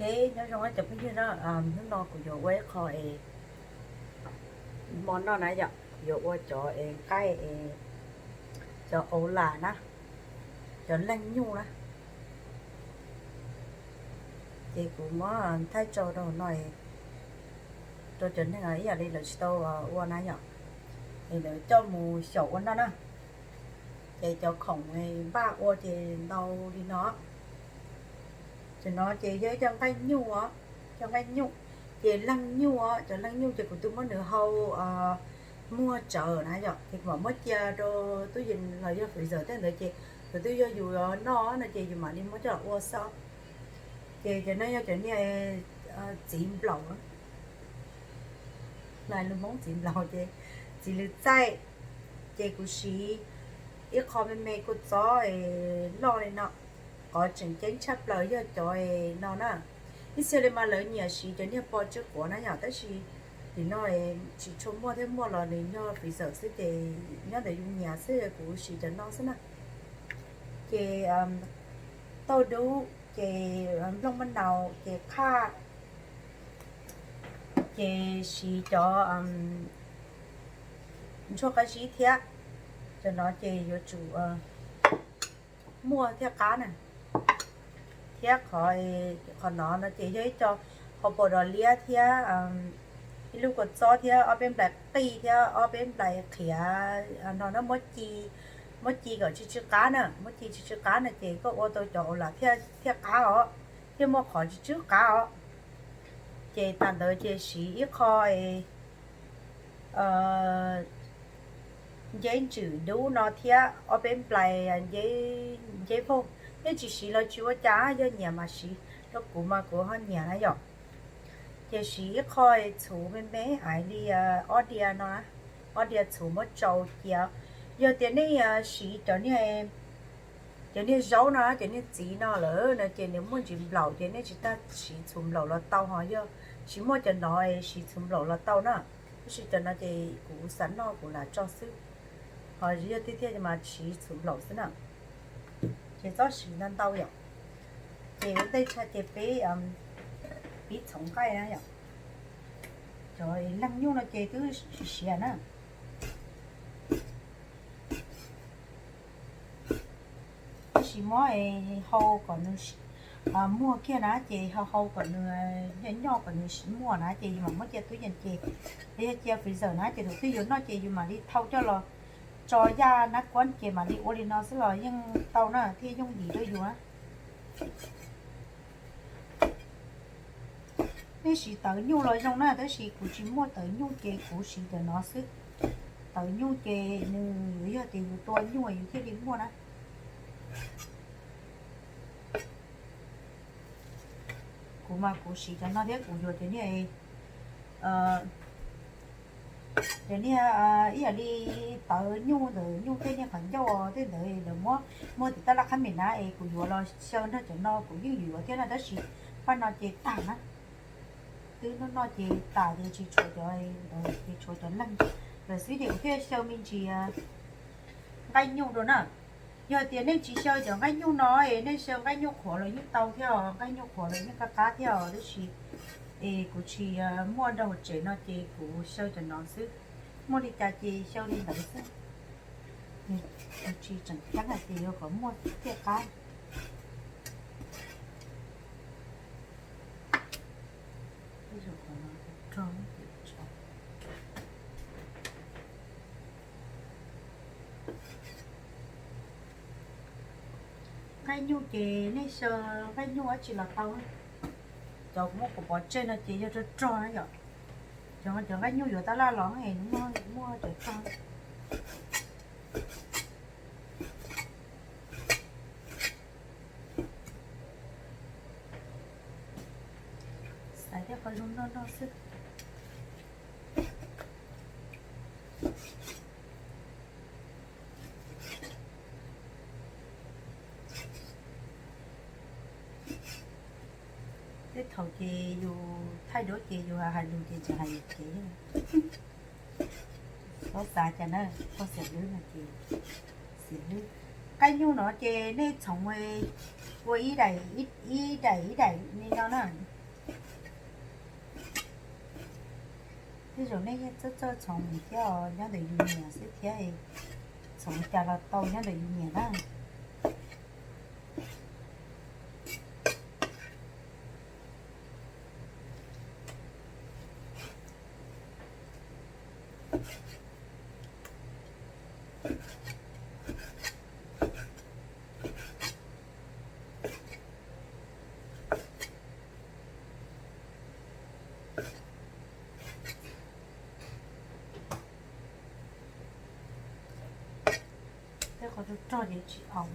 Ok, nyob zoo cov phooj ywg na, hnub no kuv yuav ua ib qho es hmo noj na yom, kuv yuav ua cov es nqaij es cov au lam na, cov leej nyuj na. Ces kuv muab thaij tso rau no rau cov neeg ib yam li lawv tsis tau ua na yom, es lawv coj mus xyaum ua noj na. Ces cov khoom npaj ua ces ntau li no. Cov no ces yog ib co nqaij nyuj os, cov nqaij nyuj. Ces leej nyuj os, cov leej nyuj ces kuv twb muab nws hau muag tsawv na yom, ces kuv mam muab cia rau tub yees los yog freezer tej ntawd ces kuv twb yog yus noj no ces yus mam li muab coj los ua xwb. Ces cov no yog cov niag txiv nplaum, lus Hmoob txiv nplaum ces txiv lws txaij. Ces kuv siv ib qho me me kua txob loj li no. Qhov tseem ceeb tshaj plaws yog cov no na. Ib txhia li mas lawv nyiam siv cov niag pos tsw quav na yom, tab sis nim no tsis tshua muaj thiab, muaj los nws nyob freezer xwb ces nyob ntawm yus nyiam xwb, kuv siv cov no xwb na. Ces tauj dub, ces nplooj maj nau, ces qhaj, ces siv cov ntsuag qab zib thiab. Cov no ces yuav tsum muaj thiaj qab na. Thiab qhov, qhov no no ces yog ib co hau paus dos liab thiab ib lub kua txob thiab ob peb nplais qij thiab ob peb nplais qhiav no na, muab ci, muab ci kom tsw tsw qab na, muab ci tsw tsw qab na ces koj ua tau cov au lam thiaj qab os, thiaj muaj qhov tsw tsw qab os. Ces tas ntawd ces siv ib qho nceb ntswm dub no thiab ob peb nplais nceb vaug. Nej tsis siv los tsis ua cas, yog nyiam mas siv, rau kuv mas kuv ho nyiam na yom. Ces siv ib qho txhuv me me ais li ob diav no, ob diav txhuv muab tsau cia. Yog tias nej siv cov niag, cov niag zaub no, cov niag txiv no lawm no ces nws muaj ntsis nplaum ces nej tsis tas siv txhuv nplaum los tau, ho yog tsis muaj cov no siv txhuv nplaum los tau na. Tab sis cov no ces kuv xav noj kuv lam tso xwb, ho yog tiag tiag mas siv txhuv nplaum xwb na. Ces txhob siv ntau ntau yom. Ces ua ntej tshaj ces peb, pib txhoov nqaij na yom. Cov leej nyuj no ces twb siav na. Tab sis muab hau kom nws muag kiag na, ces hau hau kom nws nyoj nyoj kom nws muag na, ces yus mam muab cia tub yees ces, yog cia freezer na ces thaum twg yuav noj ces yus mam li thau coj los tso yaj nab kuab ces mam li ua li no xwb los yeej tau na, thiaj yooj yim rau yus na. Nej siv tawv nyuj los zoo na, tab sis kuv tsis muaj tawv nyuj ces kuv siv cov no xwb. Tawv nyuj ces nws yuav yog tias yus tua nyuj yus thiaj li muaj na. Kuv mas kuv siv cov no thiab kuv yuav cov niag, cov niag ib yam li tawv nyuj ntawm nyuj tej niag qhov ncauj tej ntawd lawv muab muag tim taj laj qhab mem na es kuv yuav los xyaw nrog cov no kuv yeej yuav thiab na, tab sis paj no ces tag na. Twb noj noj ces tas ces tsis tshuav cov, ces tshuav cov leeg lawm xwb ces kuv thiaj xyaw me ntsis nqaij nyuj rau na. Yog tias nej tsis xyaw cov nqaij nyuj no es nej xyaw nqaij nyuj qhuav los yeej tau thiab os, nqaij nyuj qhuav los yeej qab qab thiab os, tab sis es kuv tsis muaj nrog hauv tsev no ces kuv xyaw cov no xwb. Muaj li cas ces xyaw li ntawd xwb. Nws tsis tseem ceeb hais tias yuav kom muaj thiaj qab. Nqaij nyuj ces nej xyaw nqaij nyuj dab tsi los tau. Cov kuv muab kuv pov tseg no ces yog rog rog na yom. Cov, cov nqaij nyuj yuav tab laj los es nws muaj, muaj cov rog. Xaiv tej qhov zoo noj noj xwb. Tej thaum ces yus thaij duab ces yus hais lus ces tseem hais lus kev. Txhob xav cas na, txhob xiam hlwb no ces xiam hlwb. Nqaij nyuj no ces nej txhoov ua ib daim ib daim li no na. Tej zaum nej yeej txawj txawj txhoov thiab os, nyob ntawm yus nyiam xwb thiab, txhoov cas los tau nyob ntawm yus nyiam na. Tej qhov rog rog ces tsis aus.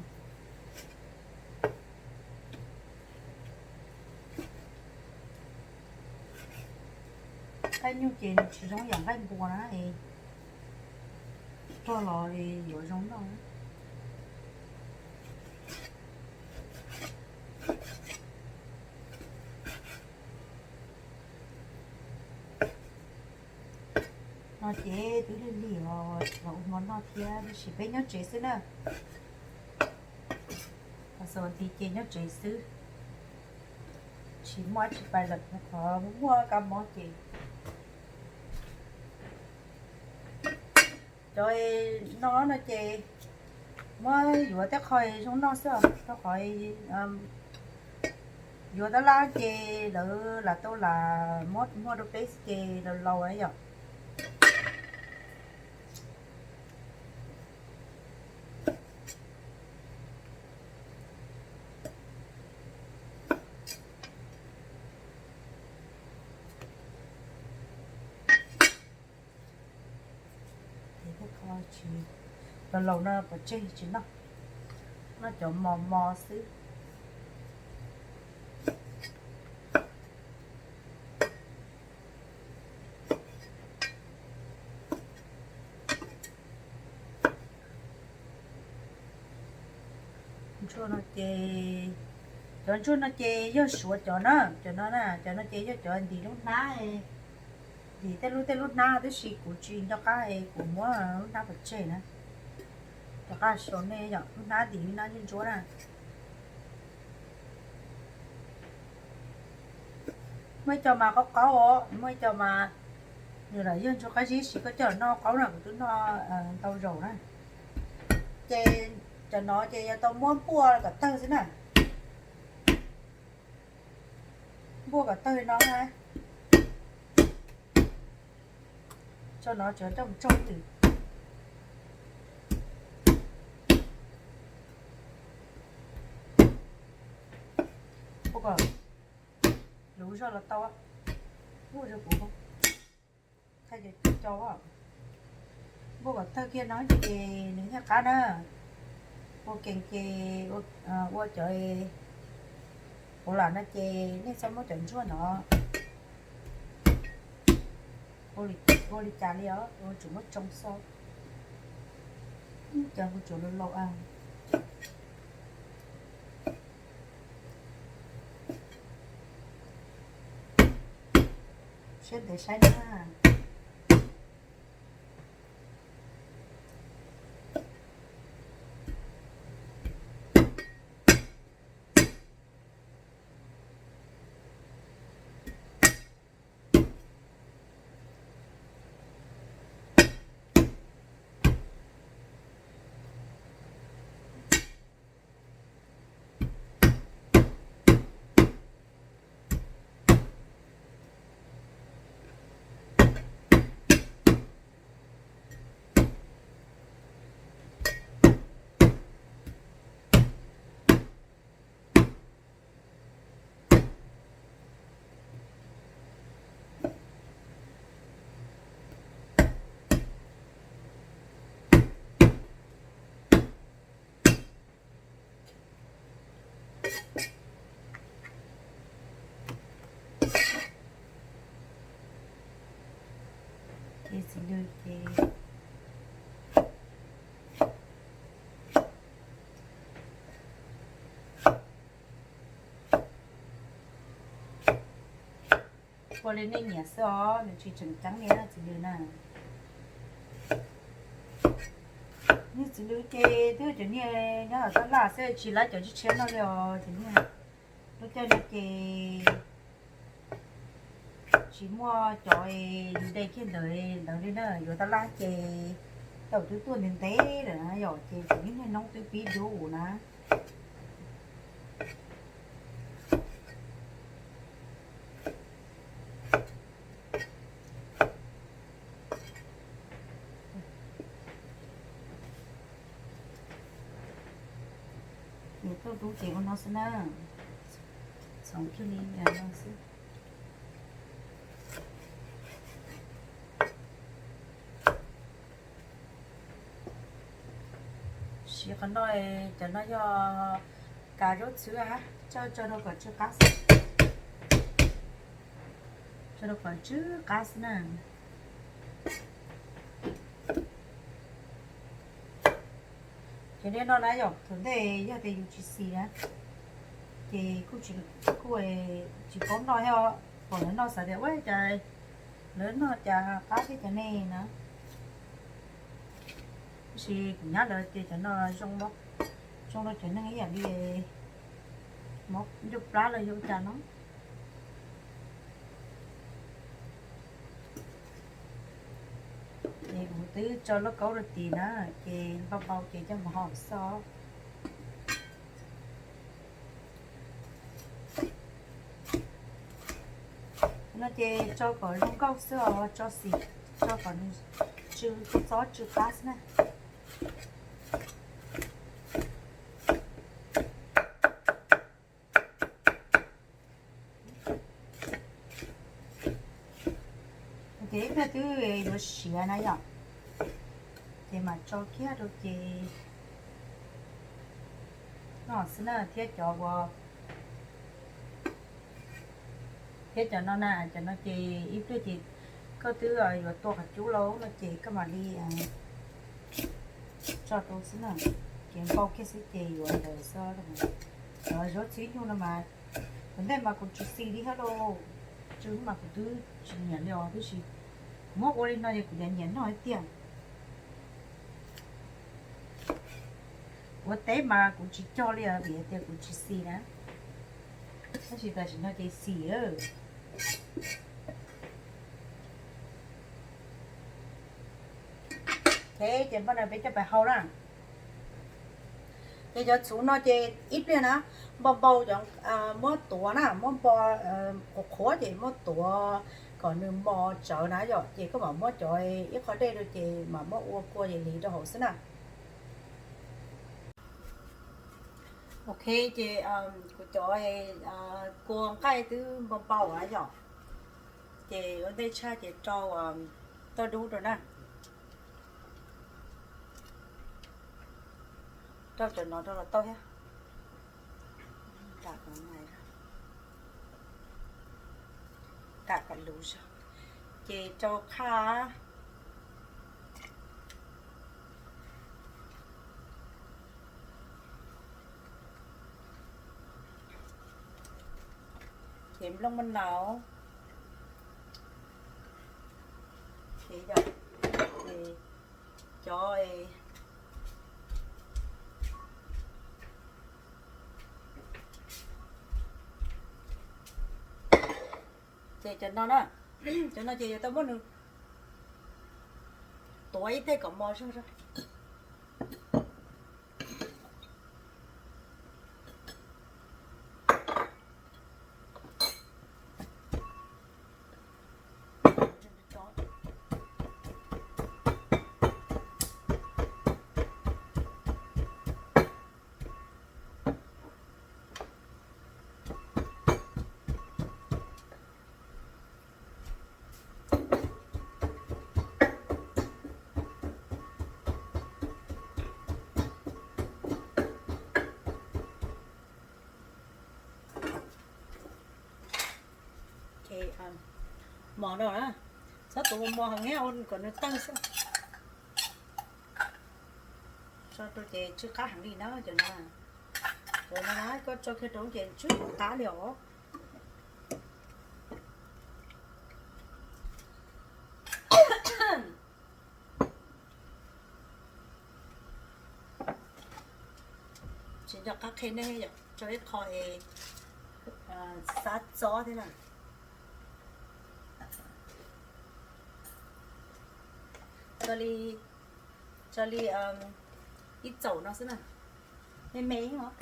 Nqaij nyuj ces nws tsis zoo yam nqaij npua na, rog los yuav zoo noj. No ces twb lig lig os, los ua hmo noj thiab, tab sis peb nyob tsev xwb na. Xaum nti ces nyob tsev xwb, tsis muaj dab tsi pais lawm, qhov muaj kab mob ces. Cov no no ces muab yuav tej qho zoo noj xwb os, rau qhov yuav tab laj ces lawv lam tau lam muab muag rau peb ces laus laus na yom. Laus laus no pov tseg tsis noj, noj cov mos mos xwb. Ntsuag no ces, cov ntsuag no ces yog Suav cov na, cov no na, cov no ces yog cov ntim lub hnab, ntim tej lub tej lub hnab, tab sis kuv tsis nco qab es kuv muab lub hnab pov tseg na. Rov qab sau nej yom, lub hnab ntim lub hnab ntsuab ntsuab na. Muaj ib co mas qaub qaub os, muaj ib co mas nws lam yog ntsuag qab zib, sis koj coj los noj qaub na, kuv twb noj ntau zaus na. Ces cov no ces yuav tau muab npuaj kom tawg xwb na. Npuaj kom tawg no na. Tso no tsuav coj mus tsau twm. Npuaj kom luv zog los tau. Npuaj zog kuv thaij cov co. Npuaj kom tawg kiag no ces nws thiaj qab na. Ua kees ces ua cov ua lam no ces nej txhob muab cov ntsuag no ua li cas li os, ua tsuas muab tsoo xwb. Cov kuv tsuas laus laus. Siab ntev saib na. Ces txiv lws ces ua li nej nyiam xwb os, nws tsis tseem ceeb li txiv lws na. Niag txiv lws ces twb cov niag nyob hauv tab laj xwb, tsis lawv cov tshiab tshiab no li os. Cov niag lub caij no ces Tsis muaj cov yus de kiag ntawd ntawd li na, yuav tab laj ces tau twb tuaj ntev ntev lawm na yom, ces tseem ib niag noob twb pib dub na. Ces tuaj dub ces ua no xwb na, txhoov thiaj li no xwb. Siv qhov no, cov no yog kav zaub txhwb, tso rau kom tsw qab xwb, tso rau kom tsw qab xwb na. Ces li no na yom, thaum ntej yog tias yus tsis xis na, ces kuj tsis, kuj tsis paub noj thiab, pom lawv noj xav tias ua cas lawv noj cas qab thiab cov ne na. Tab sis kuv nyab lawv tias cov no zoo, zoo rau cov neeg ib yam li mob ncuj plab los yog ua cas no. Ces kuv twb tso lauj kaub rau tid na, ces npau npau ces coj mus hau xwb. No ces tso kom zoo nkauj xwb os, tso xim, tso kom nws tsw, txhob tsw qab xwb na. Ces ib pliag twb yuav siav na yom, ces mam tso kiag rau ces no xwb na, thiab cov uas, thiab cov no na, cov no ces ib pliag ces koj twb yuav tua qhov cub lauj no ces koj mam li tso rau xwb na, ces npau kiag xwb ces yuav ntawd xwb. Cov zaub txhwb nyuj no mas, thaum ntej mas kuv tsis xis li thiab lauj, tsw mas kuv twb tsis nyiam li os, tiam sis kuv muab ua li no ces kuv nyiam nyiam noj tiag. Ua teb mas kuv tsis cog li os, vim tias kuv tsis xis na, tab sis tam sim no ces xis. Ok, ces npaj no peb coj pais hau na. Ces cov txhuv no ces ib pliag na, npau npau cov, muab tuav na, muab npau qhuav qhuav ces muab tuav kom nws mos tsawv na yom, ces koj mam muab cov ib qho dej rau ces mam muab ua kua ces hliv rau hauv xwb na. Ok, ces kuv cov kua nqaij twb npau npau na yom, ces ua ntej tshaj ces rau tauj dub rau na. Rau cov no rau los tau thiab. Kam kom luv zog, ces rau qhaj. Ces nplooj maj nau, ces yog, ces cov, ces cov no na, cov no ces yuav tau muab nws tuav ib teg kom mos zog zog. Mos no na, txhob tuav mos heev thiab, kom nws tawg xwb. Tso rau ces tsw qab heev li na cov no. Cov no na koj tso kiag rau ces tsw qab li os. Tsis nco qab qhia nej, tso ib qho es xav txob thiab na. Tso li, tso li ib txaum no xwb na. Me me os,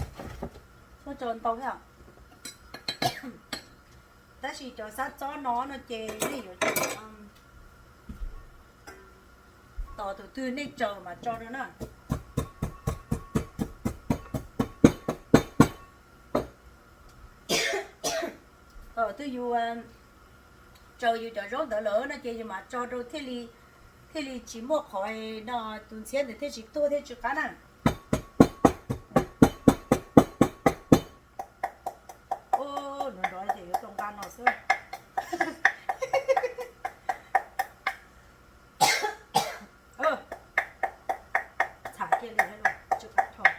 txhob tso ntau thiab. Tab sis cov xab txob no no ces nej yuav tsum tos tus twg nej tsaws mas tso rau na. Thaum twg yus tsaws yus cov zaub ntawd lawm no ces yus mam tso rau thiaj li, thiaj li tsis muaj qhov no, tus ntxhiab ntawd thiaj tsis tuag thiaj tsis qab na. Ub, nrov nrov ces yuav tau nqa no xwb. Txham kiag li, tsis qab dhau.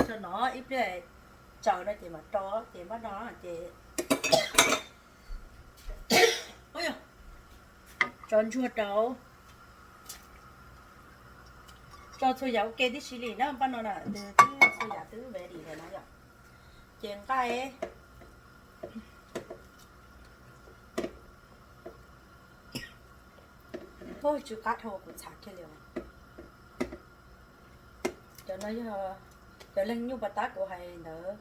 Tso no ib pliag, tsaws no ces mam rau ces npaj no ces tso ntsuag rau. Tso txhua yam ua ke tib si li na, npaj no na, twb txhua yam twb ready lawm na yom. Ces nqaij, ub, tsw qab dhau, kuv txham kiag li. Cov no yog cov leeg nyuj pas tab kuv hais ntawd.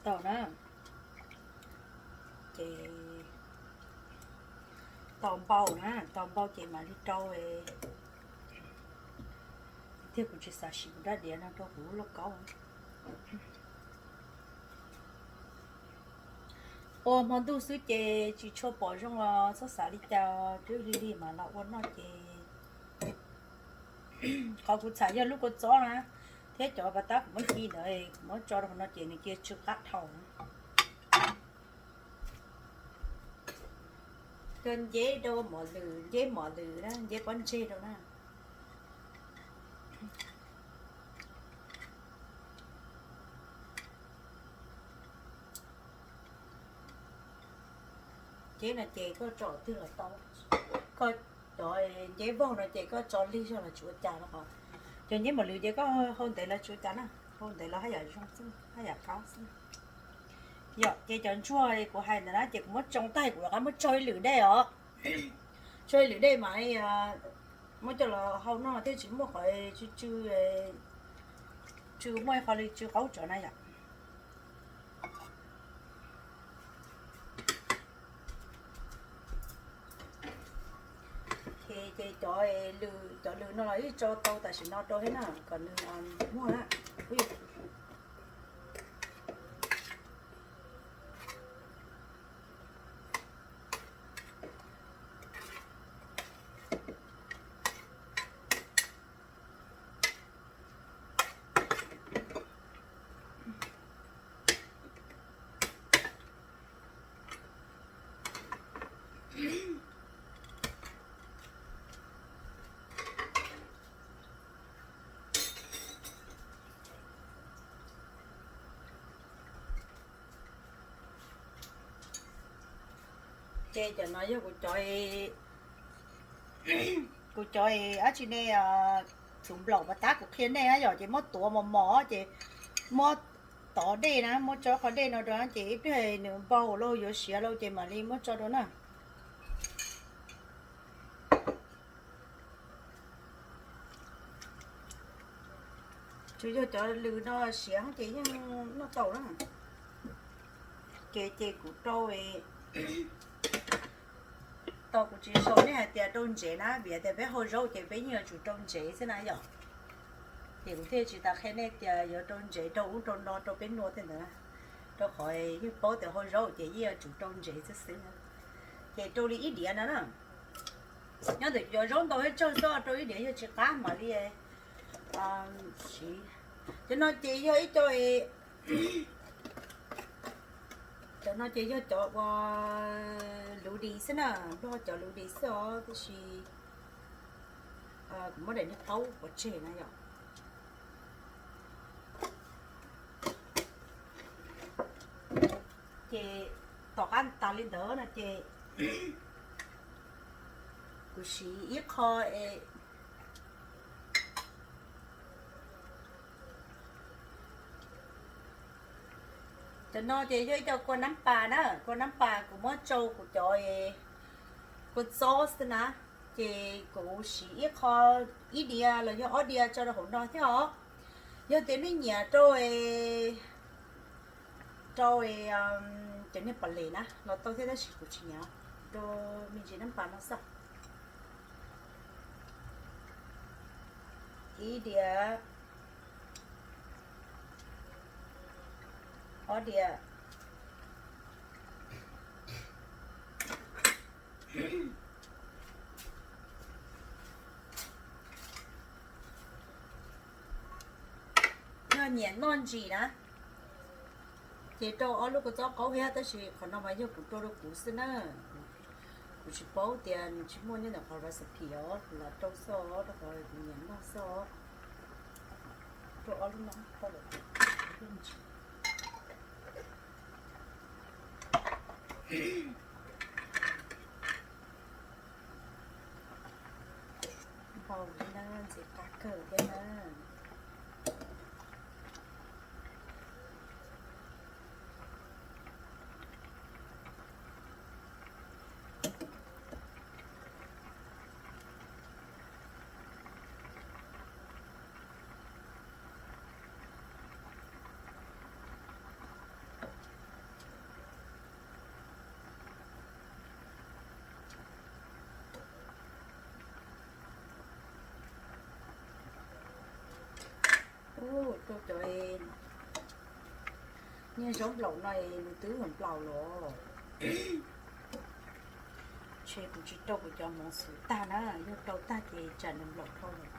Tau na, ces tau npau na, tau npau ces mam li rau. Thiab kuv tsis xav siv kuv rab diav no rau kuv lub lauj kaub. Ua hmo ntuj xwb ces tsis tshua pom zoo los txhob xav li cas, twb lig lig mas los ua noj ces. Qhov kuv txham yog lub kua txob na, thiab cov pas tab kuv muab ci ntawd, kuv muab tso rau hauv no ces nws cia tsw qab dhau na. Cov nceb rau mos lwm, nceb mos lwm na, nceb pob ntseg rau na. Nceb no ces koj tso twg los tau. Koj cov nceb vog no ces koj tso lig zog los tsis ua cas no qhov. Cov nceb mos lwm ces koj hau ntev los tsis ua cas na, hau ntev los haj yam zoo xwb, haj yam qab xwb. Yom, ces cov ntsuag kuv hais ntawd na ces kuv muab tsoo tag kuv rov qab muab tso ib lwm dej os. Tso ib lwm dej mas muab coj los hau no thiaj tsis muaj qhov tsw tsw, tsw muaj ib qho li tsw qaub tsawv na yom. Ces cov lws, cov lws no los yeej tso tau tam sim no rau thiab na, kom nws muag na. Ces cov no yog kuv cov, kuv cov dab tsi ne, tus nplaum pas tab kuv qhia nej na yom, ces muab tuav mos mos ces muab tov dej na, muab tso qhov dej no rau ces ib pliag nws npau lauj yuav siav lauj ces mam li muab tso rau na. Tsuas yog cov lws no siav ces yeej noj tau na. Ces, ces kuv rau, tau kuv tsis sau nej hais tias rau ntsev na, vim tias peb hau zaub ces peb yeej yuav tsum rau ntsev xwb na yom. Ces kuv thiaj tsis tas qhia nej tias yuav rau ntsev rau ub rau no rau peb nua tej ntawd, rau qhov yeej paub tias hau zaub ces yeej yuav tsum rau ntsev xwb xwb. Ces rau li ib diav no na. Nyob ntawm cov zaub ntau thiab tsawg xwb, rau ib diav yog tsis qab mam li siv. Cov no ces yog ib co, Cov no ces yog cov uas luv dis xwb na, Nplog cov luv dis xwb os, tab sis kuv muab daim niag qaub pov tseg na yom. Ces tom qab tas li ntawd no ces kuv siv ib qho es, cov no ces yog ib co kua nab pas na, kua nab pas kuv muab tsau kuv cov kua txob xwb na, ces kuv siv ib qho, ib diav los yog ob diav tso rau hauv no thiab os. Yog tias nej nyiam rau, rau cov niag pom les na los tau thiab, tab sis kuv tsis nyiam, rau me ntsis nab pas no xwb. Ib diav, ob diav. Yog nyiam noj ntsim na, ces rau ob lub kua txob qaub thiab, tab sis qhov no mas yog kuv rau rau kuv xwb na. Kuv tsis paub tias nws tsis muaj nyob ntawm qhov recipe os, kuv lam rau xwb os, rau qhov kuv nyiam noj xwb os. Rau ob lub no, rau lawm. Npau thiab na, ntxim qab kawg thiab na. Ub, rau cov niag zaub nplaum no es nws twb nplaum los. Ntshe kuv tsis rau kuv cov hmoov xwb tag na, yog rau tag ces tsam nws nplaum dhau lawm.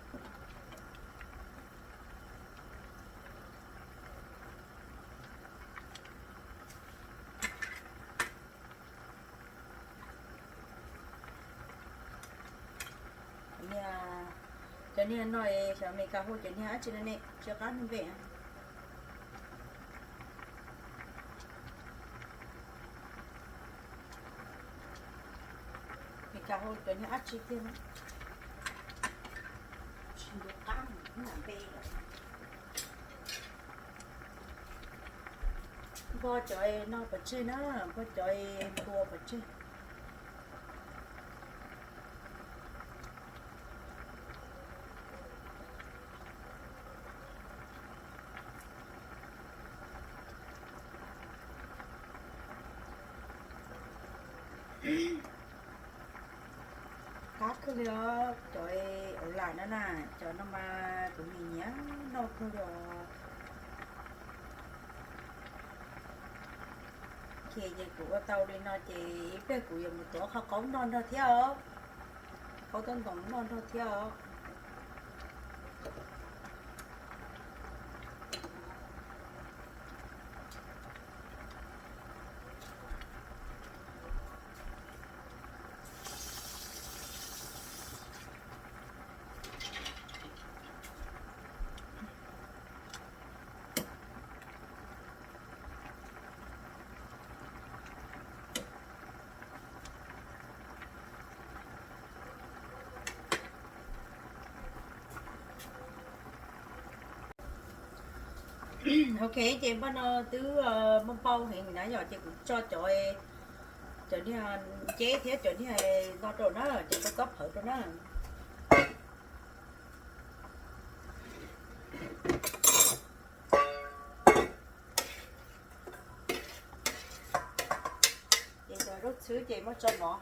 Cov niag no es xyov Amelikas hu cov niag dab tsi no ne, tsis qab npe. Amelikas hu cov niag dab tsi tiag na, tsis nco qab npe lawm. Npog cov no pov tseg na, npog cov npua pov tseg. Qab kawg li os, cov ua lam no na, cov no mas kuv nyiam nyiam noj kawg li os. Ces kuv ua tau li no ces ib pliag kuv yuav mus tuav qhov qaub noj nrog thiab os. Qaub toj ntoo noj nrog thiab os. Ok, ces npaj no twb npau npau heev na yom, ces kuv tso cov, cov niag nceb thiab cov niag no rau na, ces kua txob phawv rau na. Ces cov zaub txhwb ces muab tso mov.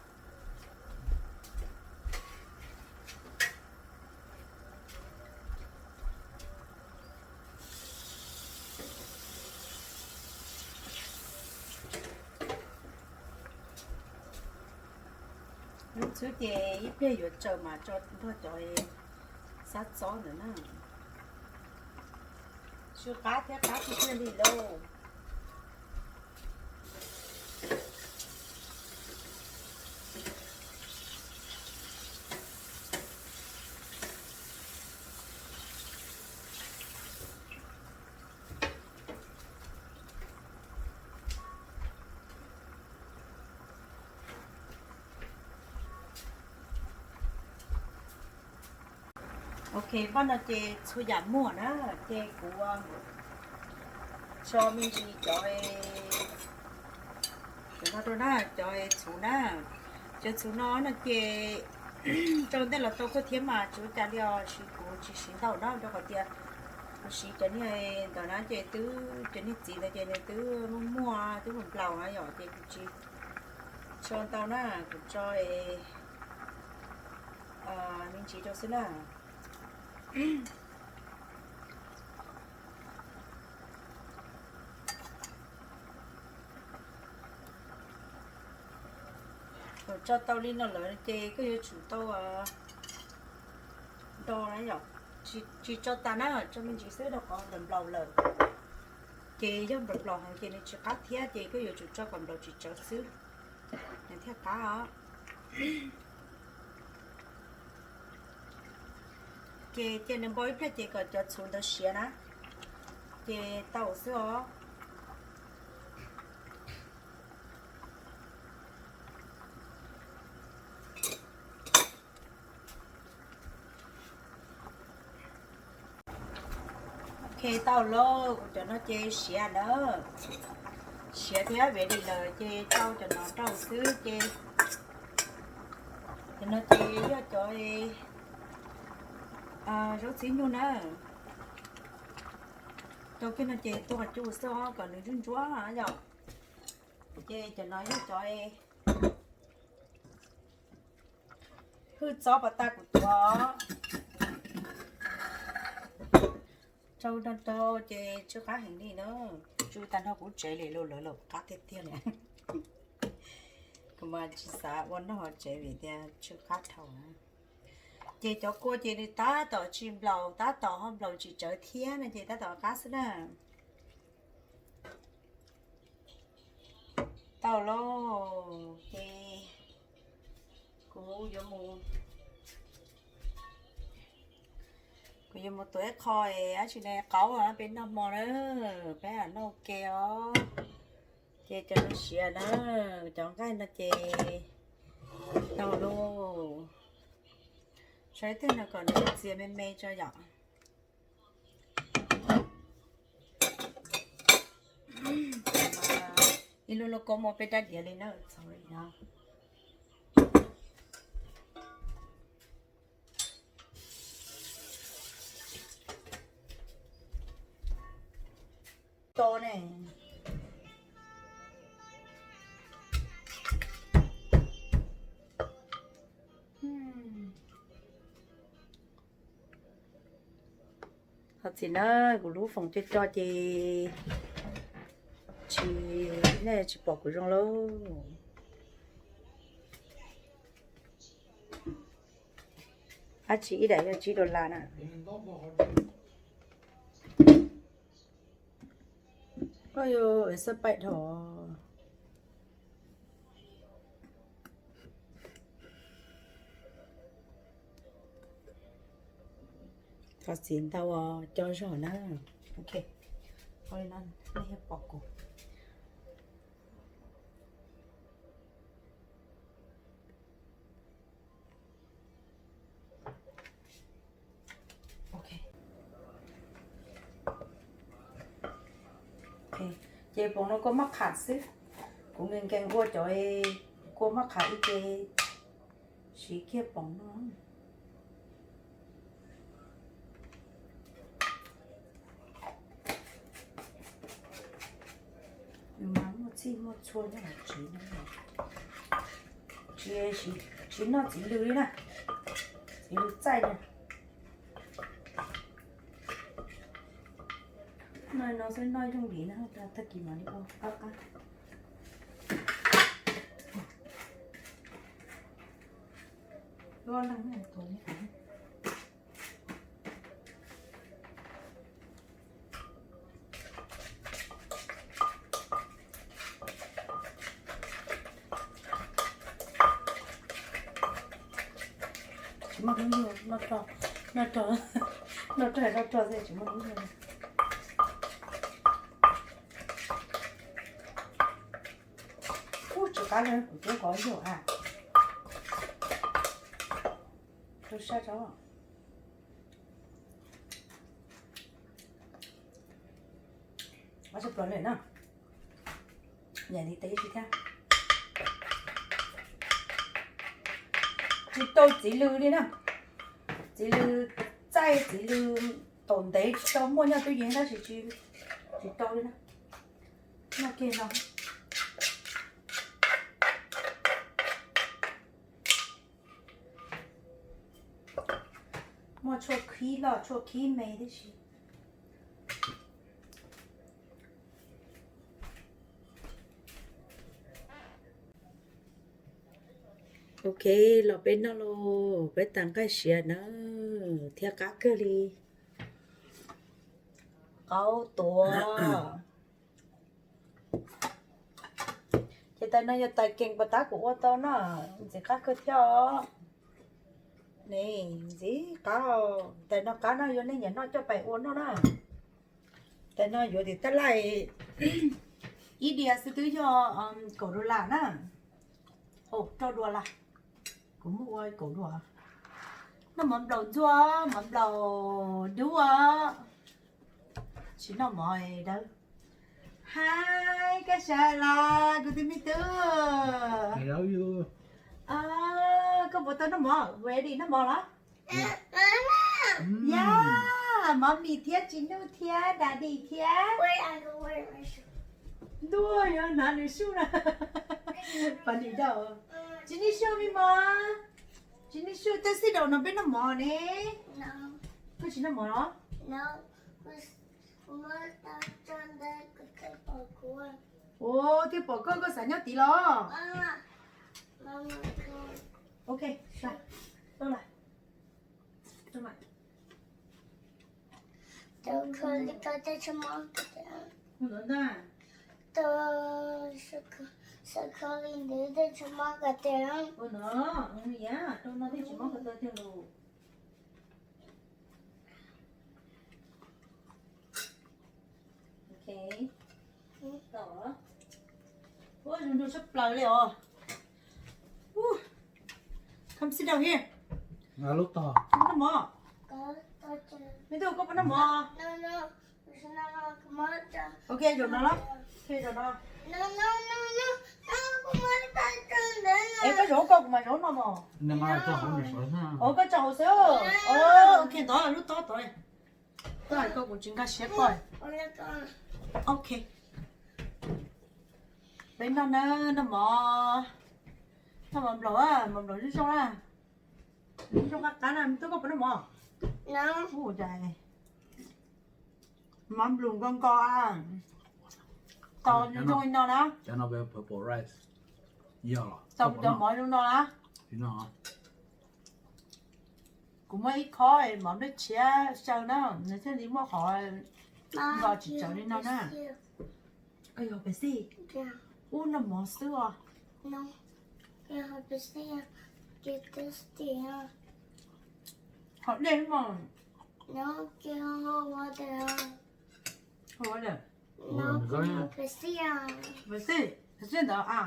Zaub txhwb ces ib pliag yuav tsaws mas tso nrog cov xab txob ntawd na. Tsw qab thiab qab tiag tiag li lauj. Ok, npaj no ces txhua yam muaj na, ces kuv tso me ntsis cov, cov no rau na, cov txhuv na. Cov txhuv no no ces rau ntej los tau kawg thiab mas tsis ua cas li os, sis kuv tsis siv ntau na rau qhov tias kuv siv cov niag ntawd na ces twb cov niag txiv ntawd ces nws twb muaj muaj twb nplaum nplaum na yom, ces kuv tsis tso ntau na, kuv tso me ntsis rau xwb na. Thaum tso tau li no lawm ces koj yuav tsum tau do na yom, tsis tso tas na, tso me ntsis xwb rau qhov nplaum nplaum lawm. Ces yog nplaum nplaum heev ces nws tsis qab thiab, ces koj yuav tsum tso kom nplaum tsis tsawv xwb, nws thiaj qab os. Ces cia nws npau ib pliag ces kom cov txhuv ntawd siav na, ces tau xwb os. Ok, tau lauj, kuv cov no ces siav na, siav thiab ready lawm ces tau cov no rau xwb ces, cov no ces yog cov zaub txhib nyuj na. Rau kiag no ces tua qhov cub xwb kom nws ntsuab ntsuab yom. Ces cov no yog cov hwj txob pas tas kuv tuav. Rau rau rau ces tsw qab heev li na. Tsw tag nrho kuv tsev li los lawv los qab tiag tiag li. Kuv mas tsis xav ua noj hauv tsev vim tias tsw qab dhau na. Ces cov kua ces nws tab tom tsis nplaum, tab tom ho nplaum tsis tsawv thiab no ces tab tom qab xwb na. Tau lauj, ces kuv yuav mus, kuv yuav mus tuav ib qho dab tsi ne qaub peb noj hmo na, peb noj ua ke os. Ces cov no siav na, cov nqaij no ces tau lauj. Tso ib teg no kom nws txias me me tso yom. Ib lub lauj kaub muaj peb rab diav li na, txaus li no. To ne. Thov txim na, kuv lub foom coj coj ces tsis, nej tsis pom kuv zoo lauj. Dab tsi ib daim yog tsib dollar na. Koj yuav xab paim dhau. Thov txim ntau, coj zog na. Ok, ua li no nej thiaj pom kuv. Ces poom no kua maj qham xwb. Kuv nkees nkees ua cov kua maj qham ib ce siv kiag poom no. Nws mas muaj txhij muaj txhua nyob hauv tsev no, tsis, tsis noj txiv lws li na, txiv lws txaij na. Noj no xwb noj yooj yim na, tag kis mam li ua qab qab. Luaj leej na tus no. Tsis muaj hnub nyoog, noj rog, noj rog, noj rog, noj rog xwb tsis muaj hnub nyoog. Ub, tsis qab li, kuv twb kov yog a. Rau sab rau. Tsis plaws li na. Yam li tes ib si thiab. Tsis tau txiv lws li na. Txiv lws txaij, txiv lws taum ntev tsis tau muaj nyob tub yees tab sis tsis, tsis tau li na. Noj kiag no. Muaj tshuaj khib loj tshuaj khib me tib si. Ok, los peb noj lauj, peb tag nqaij siav na, thiab qab kawg li. Qaub tuav. Ces tais no yog tais kees puas tab kuv ua tau no, ntxim qab kawg thiab os. Ne, ntxim qab, tais no qab no yuav nej nyiam noj coj pais ua noj na. Tais no yuav tim tab laij ib diav xwb twb yog kaum dollar na. Rau dua las, kuv muab ua kaum dua. Noj mov nplaum ntxuaj, mov nplaum dub os. Tsis noj mov dawb. Hi, koj sawv los kuv tus me tub. Koj puas tau noj mov? Ready noj mov los? Ya, mommy thiab Tsis Nuj thiab daddy thiab. Ntuj, yuav hnav nws shoe na. Pab nim dau. Tsis Nuj shoe me mom. Tsis Nuj shoe, tej sit down no peb noj mov ne. Koj tsis noj mov los? Ua, thiaj pom koj, koj xav nyob tid los? Ok, ua no, ua no, yam rau no thiaj tsis mob ko taw tiag los. Ok. Ua zoo nraug tshaj plaws li os. Come sit down here. Koj puas noj mov? Me tub, koj puas noj mov? Ok, zaum no los. Ok, zaum no. Es koj zaum koj, kuv mam zaum no mog. Os, koj tso hauv xwb. Ok, ntawd lub tob tod. Koj hais koj kuv tsis nkag siab koj. Ok. Peb noj na, noj mov. Noj mov nplaum, mov nplaum zoo zoo na. Zoo qab qab na, me tub koj puas noj mov? Ua cas mov nplaum nkos nkos, tau zoo li no na. Tau cov mov zoo no na. Kuv muab ib khob mov nplej tshiab xyaw na, nws thiaj li muaj qhov nkos tsis tsawv li no na. Pes xij, ub noj mov xwb os. Hom dej mas. Pes xij, pes xij ntawd a.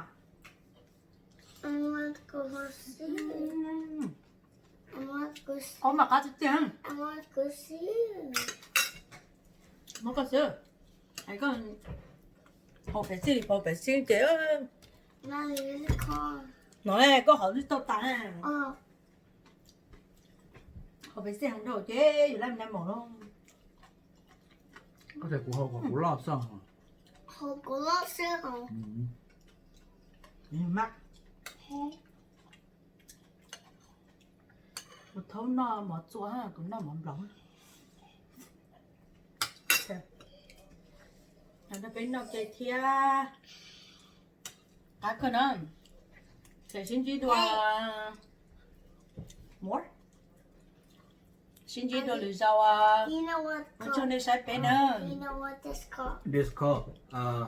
Qhov mas qab tiag tiag. Muab koj xwb. Hais koj haus pes xij li, haus pes xij ces no koj haus twb tau tas. Haus pes xij heev dhau ces yus laj me na maum lauj. Koj tias kuv haus kom kuv loj xwb. Haus kuv loj xwb os. Kuv thaub noj mov txua, kuv noj mov nplaum. Peb noj ke thiab. Qab kawg na. Ces sib ntsib dua. Sib ntsib dua lwm zaus. Ua tsaug nej saib peb na. This called, uh,